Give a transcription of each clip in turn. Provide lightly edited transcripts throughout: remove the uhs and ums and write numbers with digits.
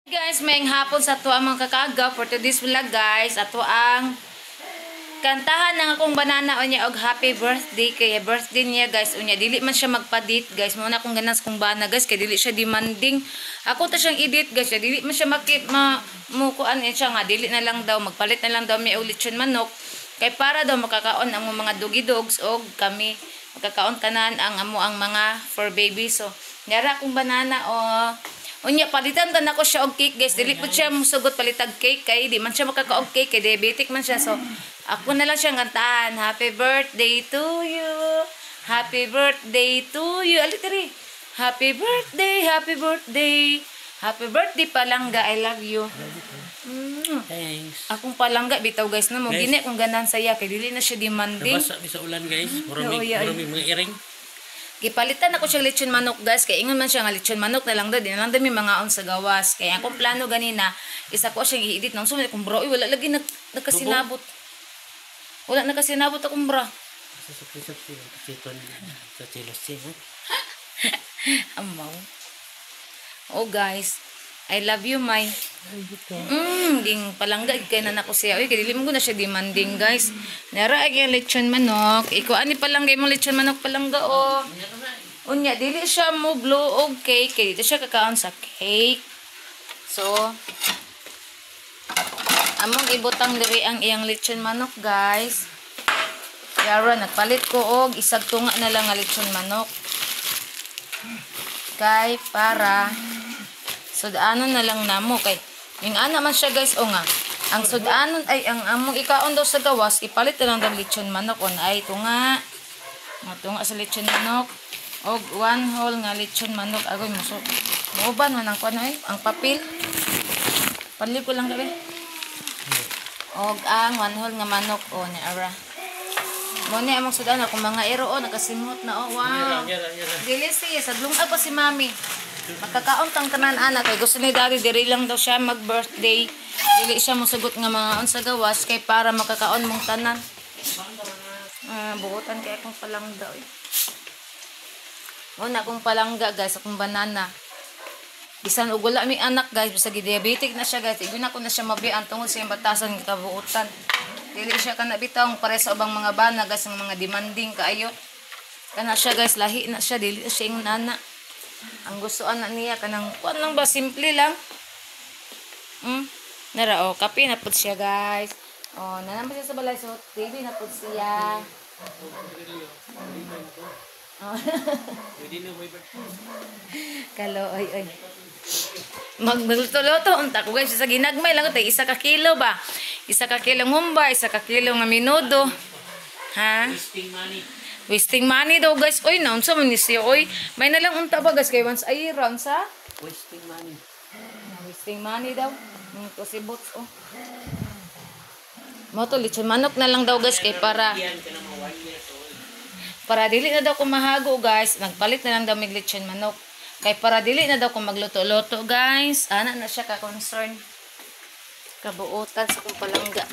Guys, may hapon sa ato ang mga kakaga for today's vlog, guys. Ato ang kantahan ng akong banana unya og happy birthday kay birthday niya, guys. Unya dili man siya magpadit, guys. Mo na akong ganas kong bana, guys, kay dili siya demanding. Ako ta siyang edit, guys, dili man siya maki ma mukuan eh siya nga dili na lang daw magpalit na lang daw may ulit lechon manok kay para daw makakaon ang mga doggy dogs og kami makakaon tanan ang amo ang mga for baby. So nyara akong banana oh. Unya palitan ta nako siya og cake, guys. Dili po siya musugot palitag cake kay di man siya makakaog cake kay diabetic man siya. So ako na lang siyang kantahan. Happy birthday to you. Happy birthday to you. Ali diri. Happy birthday, happy birthday. Happy birthday, palangga. I love you. Thanks. Akong palangga bitaw, guys, no mo Guys. gini kung ganahan saya kay dili na siya demanding. Nabasa mi sa ulan, guys. Oo, yeah. Murag mga iring. Gipalitan ako siyang lechon manok, guys, kay ingon man siya nga lechon manok na lang daw, di na lang daw may mga on sa gawas. Kaya akong plano ganina isa ko siyang i-edit nang sumay kong bro, uy, wala lagi nagkasinabot. Wala nakasinabot akong bra. Sa sa chiton sa chilos ha. Amaw. Oh guys, I love you, my. Ging palangga kay na nako siya. Uy, kay dili mo na siya demanding, guys. Nara ay lechon manok. Iko ani palangga imong lechon manok, palangga oh. Unya dili siya mo blow og cake kay dito siya kakaon sa cake. So among ibutang diri ang iyang lechon manok, guys. Yara nagpalit ko og isag tunga na lang nga lechon manok. Kay para sudanon na lang namo kay yung ana man siya, guys, o nga. Ang sudanon ay ang among ikaon daw sa gawas ipalit na lang daw lechon manok on ay tunga. Nga tunga sa lechon manok og one whole nga lechon manok agoy muso. Muuban man ang kuan ay ang papel. Panli ko lang gabi. Og ang one whole nga manok o ni ara. Mo ni among sudan akong mga ero o nakasimot na oh wow. Yara, yara. Dili siya, sadlong pa si mami. Makakaon tang tanan ana kay gusto ni daddy diri lang daw siya mag-birthday. Dili siya mosugot nga mga unsa gawas kay para makakaon mong tanan. Ah, buotan kay akong palangga oy. Mo na akong palangga, guys, akong banana. Bisan og wala mi anak, guys, bisag diabetic na siya, guys, iguna ko na siya mabian tungod sa iyang batasan nga kabuotan. Dili siya kana bitaw pare sa ubang mga bana, guys, ang mga demanding kaayo. Kana siya, guys, lahi na siya, dili na siya ingon ana. Ang gusto ana niya kanang kuan lang ba, simple lang. Nara oh, kape na pud siya, guys. Oh, nanaman siya sa balay so TV na pud siya. Oh. Pwede na may birthday. Kalo, oy, oy. Magluto-luto unta ko, guys, sa ginagmay lang ko isa ka kilo ba. Isa ka kilong humba, isa ka kilo nga minudo. Ha? Wasting money. Wasting money daw, guys. Oy, naunsa man ni siya, oy. May na lang unta ba, guys, kay once a year unsa? Wasting money. Na wasting money daw. Mga kusibots oh. Mo to lechon manok na lang daw, guys, kay para Yan ka na mga 1 years old. Para dili na daw ko mahago, guys. Nagpalit na lang daw mig lechon manok. Kay para dili na daw ko magluto-luto, guys. Ana na siya ka concern. Kabuotan sa kong palangga.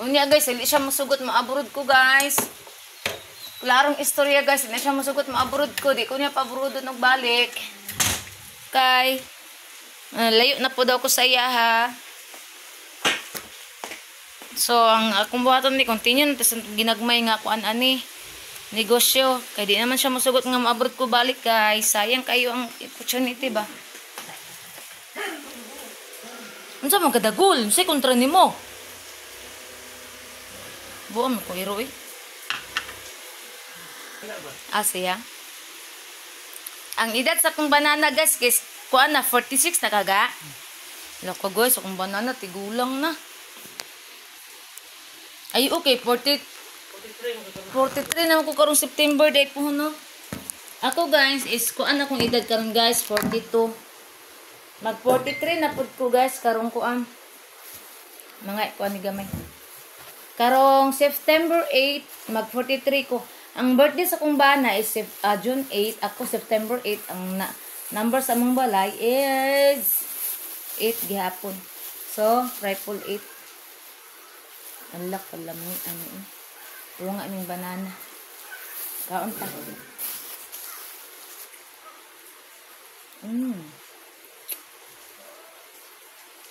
Unya, guys, dili siya musugot maabroad ko, guys. Klarong istorya, guys, dili siya musugot maabroad ko. Di ko niya paabroad og balik. Kay layo na po daw ko sa iya ha. So ang akong buhaton ni continue na tas ginagmay nga kuan ani negosyo kay di naman siya musugot nga maabroad ko balik, guys. Sayang kayo ang opportunity ba. Unsa man kadagol? Unsay kontra nimo? Buo man ko iro eh. Ah, siya. Ang edad sa akong banana, guys, guys, kuan na 46 na kaga. Loko, guys, akong banana tigulang na. Ay, okay, 40 43 na ako karong September day po no. Ako, guys, is kuan akong edad karon, guys, 42. Mag 43 na pud ko, guys, karong kuan. Mga kuan ni gamay. Karong September 8, mag 43 ko. Ang birthday sa kong bana is June 8, ako September 8. Ang na number sa among balay is 8 gihapon. So, rifle 8. Alak kalami ano eh. Puro nga aming banana. Kaon ta.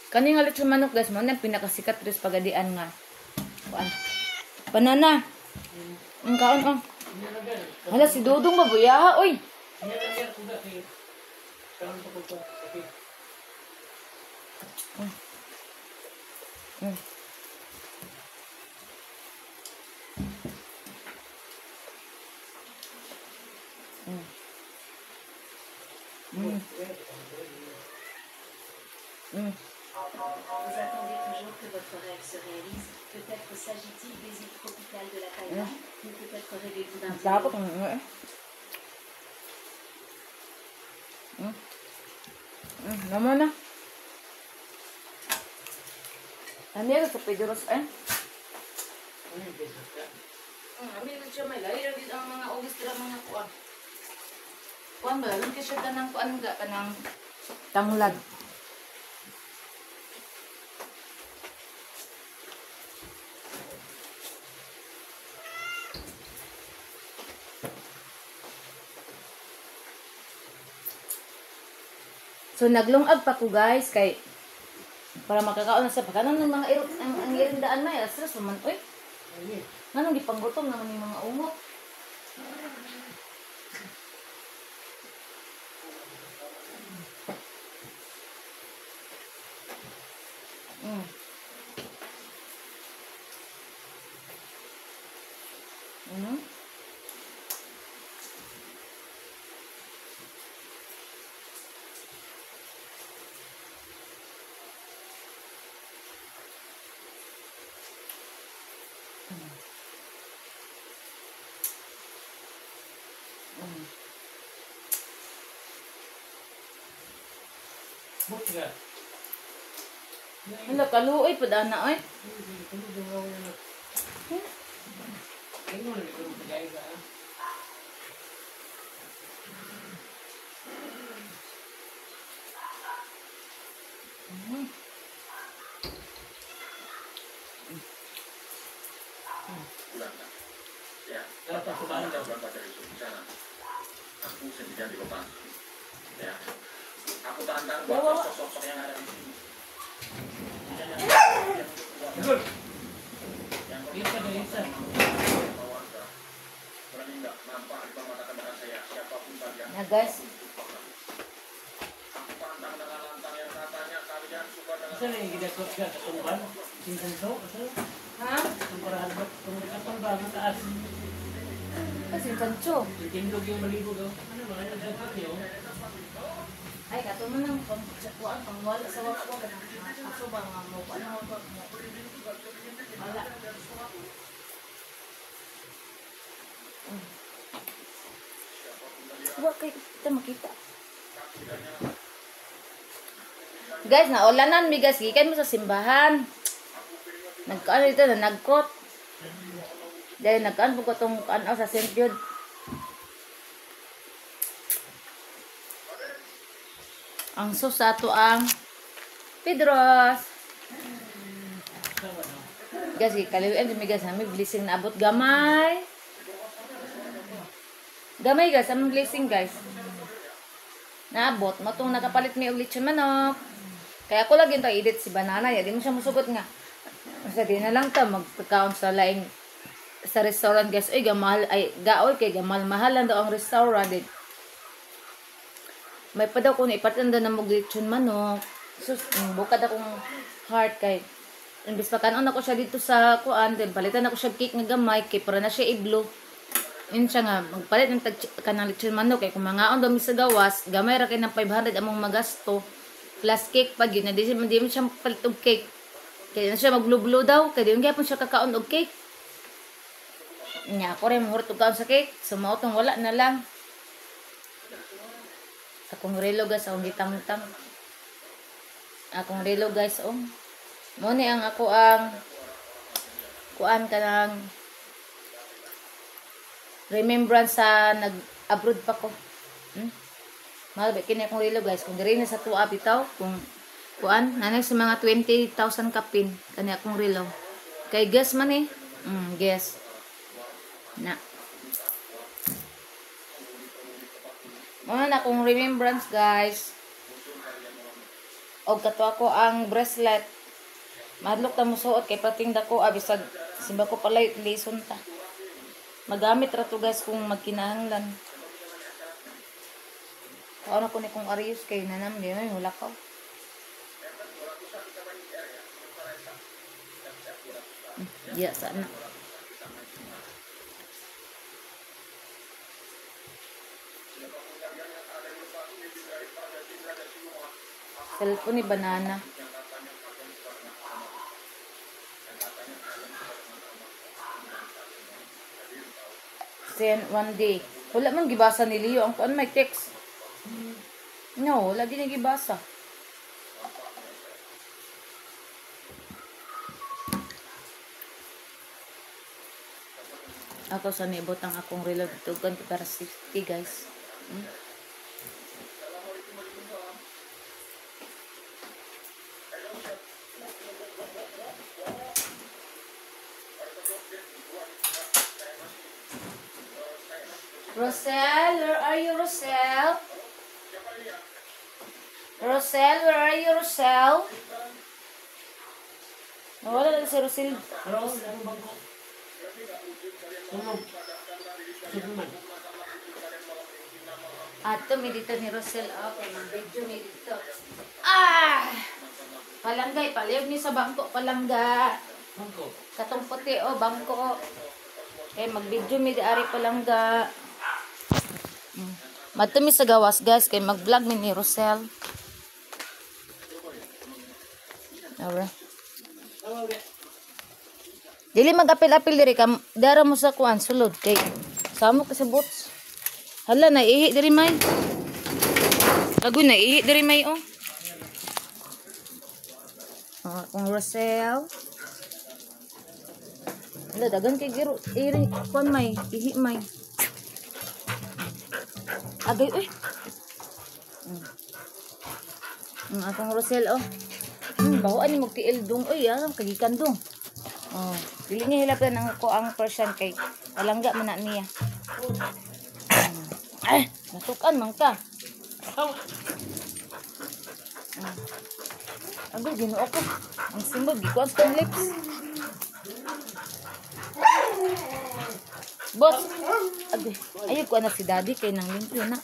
Kani nga lechon manok guys, mo nang pinakasikat res pagadian nga. Kuan. Banana. Ang kaon oh. Hala si Dudong ba buya oy. Vous attendez toujours que votre rêve se réalise. Peut-être s'agit-il des îles tropicales de la Thaïlande, ou peut-être rêvez-vous d'un Dapat dîner. Namo na. Ano yan sa Pedro's eh? Abi na siya may lahi ra ang mga ugis dira mga kuan. Kuan ba lang kay siya kanang kuan ga kanang tanglad. So naglungag pa ko guys kay para makakaon na sa pagkanon ng mga irot ang irindaan may stress man oy. Nganong gipanggutom naman yung mga ungot. Hala, kaluoy pa dana oy. Na guys. Ha? Kasi kancho. Ay, kato man ang pangkuan, pangwala sa wakwa ka. Aso ba nga mo? Ano mo? Wala. Wa kay kita makita. Guys, naulanan mi guys, gikan mo sa simbahan. Nagkaan dito na nagkot. Dahil nagkaan po ko tong ano sa St. Jude. Ang sauce sa ato ang Pedros. Guys, kaliwian mi guys, may blessing na abot gamay. Gamay guys, among blessing guys. Naabot, matong nakapalit mi og lechon manok. Kaya ako lagi to edit si banana, ya di mo siya musugot nga. Basta di na lang ta magpagkaon sa laing sa restaurant guys. Oy, gamahal ay gaoy kay gamal mahal lang daw ang restaurant din. May pa daw kung ipatanda na mo lechon manok. Sus, bukad akong heart kay imbes pa kanon ako siya dito sa kuan, then palitan ako siya cake nga gamay kay para na siya iblo. Yun siya nga, magpalit ng kanang lechon manok kay kung mangaon daw mi sa gawas, gamay ra kay ng 500 among magasto plus cake pag yun na di mo siya palit og cake. Kaya na siya magblue-blue daw, kaya di gyapon siya kakaon og cake. Nya ako rin mahurot og kaon sa cake, so mao tong wala na lang. Akong relo guys, akong gitangtang. Akong relo guys, oh. Mo ni ang ako ang kuan kanang remembrance sa nag-abroad pa ko. Mahal ba kini akong relo guys, kung diri na sa tuwa bitaw, kung kuan nanay sa mga 20,000 kapin kani akong relo. Kay guess man eh. Guess. Na. Mo na akong remembrance guys. Og kato ako ang bracelet. Mahadlok ta mosuot kay pating dako bisag simba ko palayo lison ta. Magamit ra to guys kung magkinahanglan. Kaon ako ni kung Arius kay nanam di may mulakaw. Ya sana. Cellphone ni banana. Send one day. Wala man gibasa ni Leo ang kuan may text. No, wala gini gibasa. Ako sa niibot ang akong reload tugan para safety guys. Rosel, where are you, Rosel? Rosel, where are you, Rosel? Nawala na si Rosel. Rosel, ano bang ko? Tulog. Superman. Ato, may dito ni Rosel. Okay, mag-video may dito. Ah! Palanggay, paliyog ni sa bangko, palangga. Bangko? Katong puti, oh, bangko. Eh, mag-video may di ari palangga. Madto mi sa gawas guys kay mag-vlog mi ni Rosel. Alright. Dili mag-apil-apil diri ka dara mo sa kuan sulod kay samo ka sa boots. Hala naihi diri may. Agoy naihi diri may oh. Akong Rosel. Hala dagan kay giro iri kuan may ihi may. Agay, eh. Akong Rosel, oh. Bahuan ni magtiil dong, oy, ah, kagikan dong. Oh, dili niya hilapan ang ko ang Persian kay palangga man na niya. Ay, natukan man ka. Agoy, Ginoo ko. Ang simbog, gikuan sa kong lips. Boss, agoy, ayaw ko na si daddy kay nang limpyo na.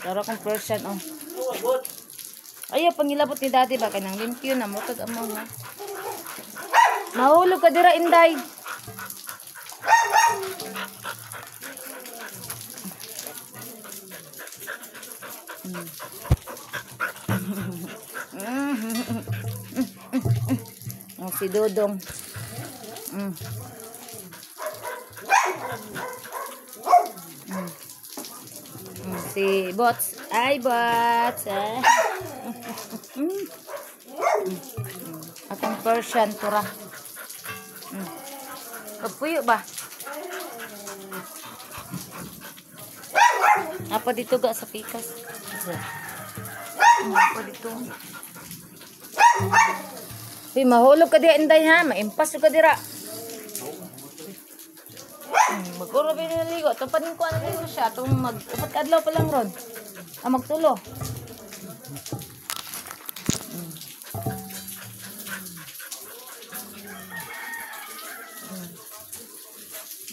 Karo akong Persian, oh. Ayaw, pangilabot ni daddy ba kay nang limpyo na, mutag amaw ha. Mahulog ka dira, Inday. Oh, si Dodong. Si Bots. Ay, Bots. Ah. Akong Persian, tura. Pagpuyo ba? Apa dito ga sa pikas? Apa dito? Uy, mahulog ka diha, Inday, ha? Maimpas ka dira. Maguro ba yung naligo? Itong panin ko, ano naligo siya? Itong mag-upat kadlaw pa lang ron. Ah, magtulo.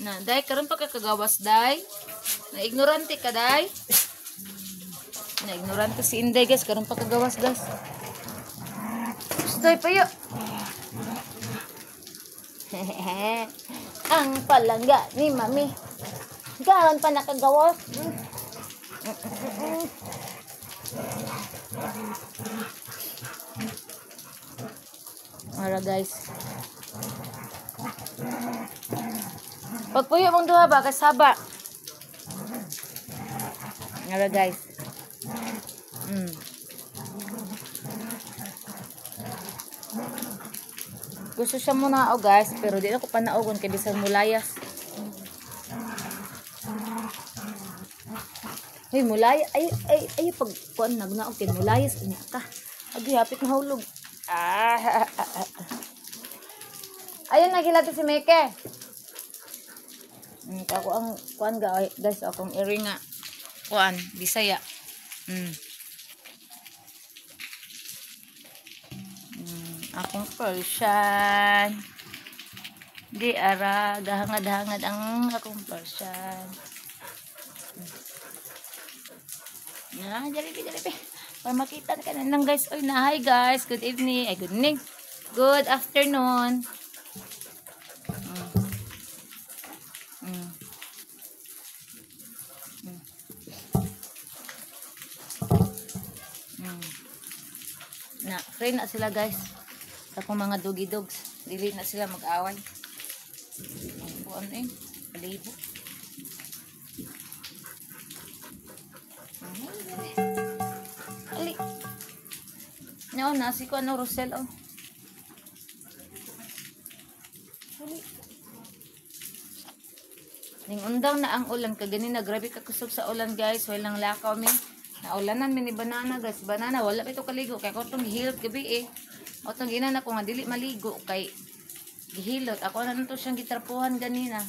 Na, day, karon pa ka kagawas, day. Na-ignorante ka, day. Na-ignorante si Inday, guys. Karon pa kagawas, guys. Gustoy pa yun. Ang palangga ni Mami. Karon pa nakagawas. Ara, guys. Pagpuyo mong duha ba kasaba. Ara, guys. Gusto siya muna, oh, guys, pero di ako panaogon kay bisag mulayas. Hey, mulaya ay ay ay pag kuan nagnaog kay mulayas unya ka. Agi hapit mahulog. Ah. Ayun nagilati si Meke. Ako ang kuan ga guys, akong iri nga kuan Bisaya. Akong Persian. Di ara, gahangad-hangad ang akong Persian. Na, jalibi, jalibi. Para makita ka na lang guys. Oy, na, hi guys. Good evening. Ay, good evening. Good afternoon. Na, free na sila guys. Sa akong mga doggy dogs. Dili na sila mag-away. Ano eh? Palibo. Ali. No, nasi ko ano Rosel oh. Ali. Ning undang na ang ulan kaganina, grabe ka kusog sa ulan guys. Walang lakaw mi. Naulanan mi ni banana guys. Banana wala pa ito kaligo kay ko tong gihilot gabi eh. O tong ginan ako nga dili maligo kay gihilot. Ako na nito siyang gitrapuhan ganina.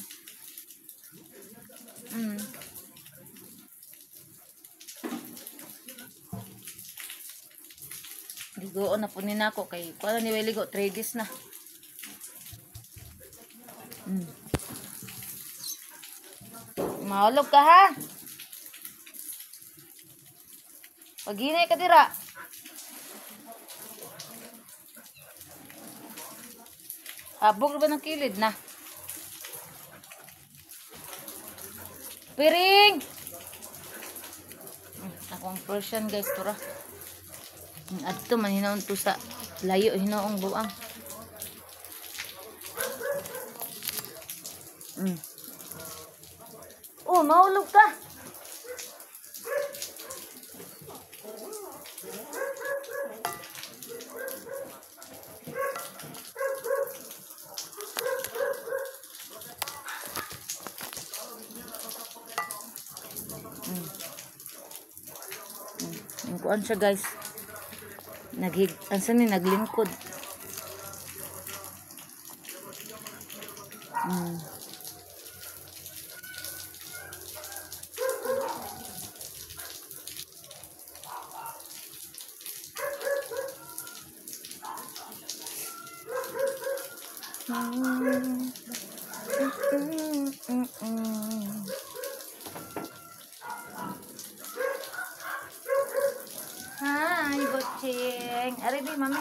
Ligoon na po ni nako kay kuan ni ligo 3 days na. Mahulog ka ha. Paghinay ka dira. Habog ba ng kilid na? Piring! Ako ang Persian guys, tura. Adto man hinaon to sa layo hinaong buang. Oh, mahulog ka. Kuan siya guys. Naghig, ansa ni naglingkod. Hi, butching. Ari di, mami.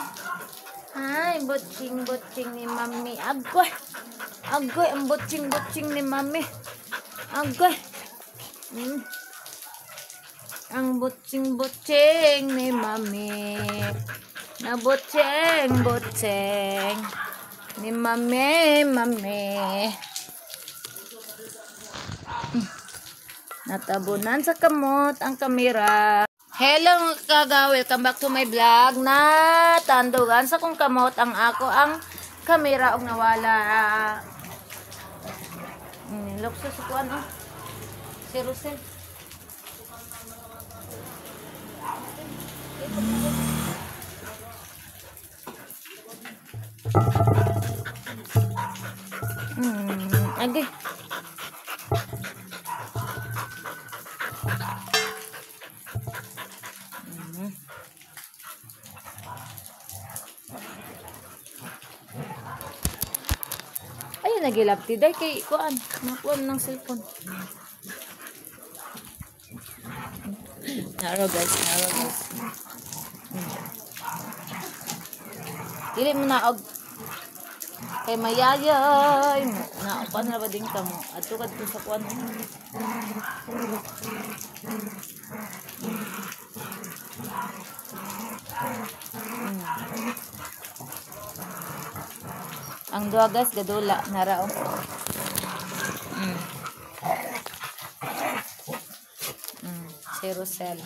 Hi, butching, butching ni mami. Agoy. Agoy, ang butching, butching ni mami. Agoy. Ang butching, butching ni mami. Na butching, butching ni mami, mami. Natabunan sa kamot ang kamera. Hello mga kaga, welcome back to my vlog. Natandugan sa kong kamot ang ako ang kamera og nawala. Lukso sa kuan oh. Si Rosel. Agi. Ayun, nagilapti day kay kuan, nakuan ng cellphone. Naro guys, naro guys. Dili mo na og kay mayayay mo. Naupan na ba din ka mo? Adto kadto sa kuan. Ang duha guys gadula nara oh. Si Rosel.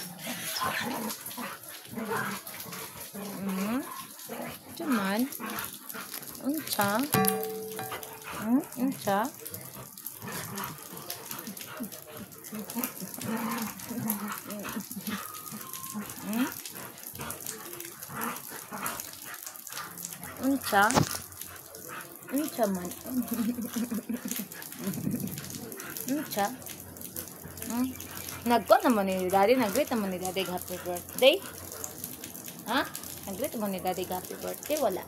Cuman unsa? Unsa? Unsa? Unsa man? Unsa? Nagkuan naman ni Daddy, nag-greet naman ni Daddy happy birthday. Ha? Nag-greet mo ni Daddy happy birthday? Wala.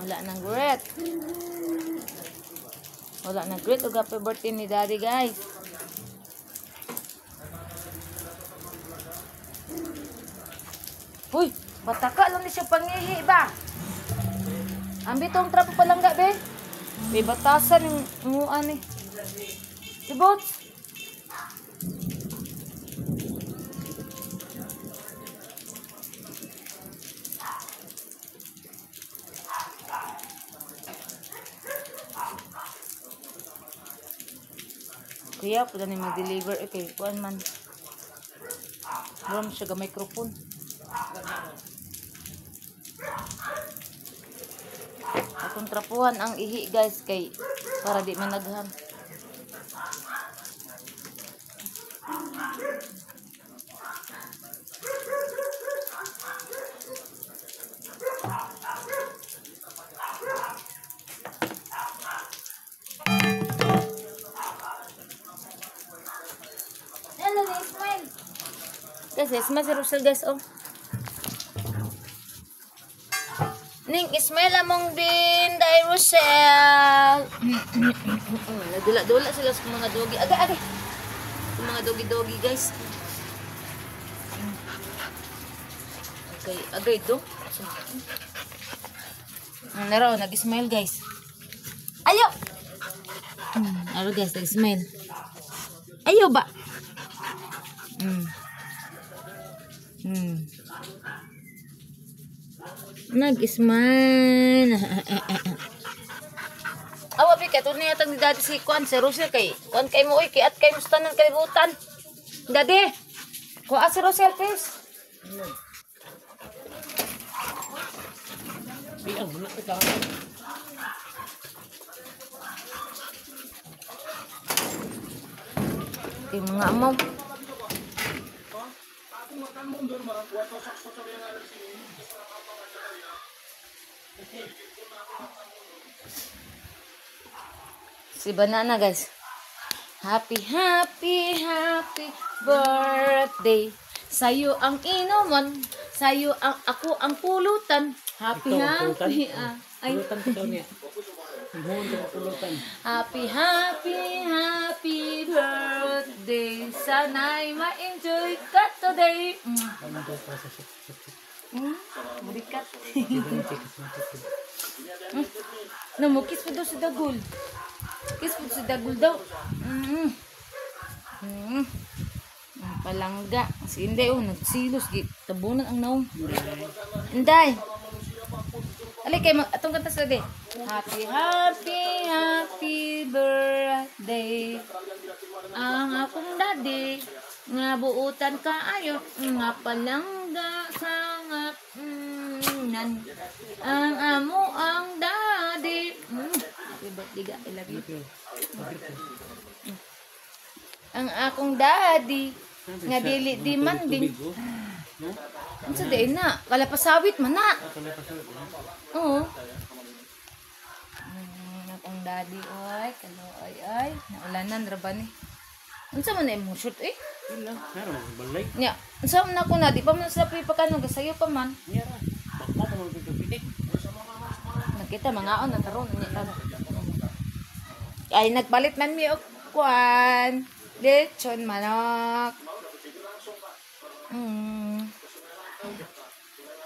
Wala nang greet. Wala nang greet og happy birthday ni Daddy, guys. Uy, bataka lang ni siya pangihi ba? Ambi tong trapo palangga, be. May batasan yung umuan eh. Ibot. Kuya, pwede ni mag-deliver. Okay, kuan man. Rom siya ga microphone. Akong trapuhan ang ihi, guys, kay para di managhan. Hello, smile. Guys, smile si Rosel, guys, oh. Ning Ismail among din dai Rosel. Nagdula-dula sila sa mga dogi. Agay, agay. Sa mga dogi-dogi, guys. Agay, agay do. Naro, nag-smile, guys. Ayo. Aro, guys, nag-smile. Ayo ba? Nag-smile. Awa bi kay tunay atang ni Daddy si Kuan si Rosel kay kuan kay mo oy kay at kay mustanan kalibutan. Daddy. Kuha si Rosel please. Biang mo na ikaw. Kay mga amaw. Si Banana, guys. Happy, happy, happy birthday. Sa'yo ang inuman. Sa'yo ang ako ang pulutan. Happy, Ikaw ang pulutan? happy, ay. Pulutan ko daw niya. Imuon ko pulutan. Happy, happy, happy birthday. Sana'y ma-enjoy ka today. Ano daw pa sa sip, sip, sip. Burikat. Sige. No, mo kiss po daw si Dagul. Kiss po si Dagul daw. Ang palangga. Si Inday, oh, nagsilos. Tabunan ang naong. Inday. Ali, kay atong kanta sa di. Happy, happy, happy birthday. Ang akong daddy. Nga buutan kaayo. Nga palangga sa ngaknan. Ang amo ang daddy. Happy birthday, ga. I love you. Ang akong daddy. Nga dili demanding. Unsa di na? Wala pasawit man na. Oo. Akong daddy oy, kaluoy ay. Naulanan ra ba ni? Unsa man na imong shirt eh? Wala, meron balay. Nya, unsa man ako na di pa man sila pagkano gasayo pa man. Nya ra. Bakma pa man pitik. Nakita mangaon na taron nya taron. Ay nagpalit man mi og kuan. Lechon manok.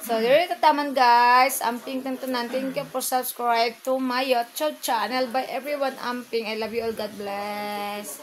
So, there taman guys. Amping tantanan. Thank you for subscribe to my YouTube channel. Bye everyone. Amping. I love you all. God bless.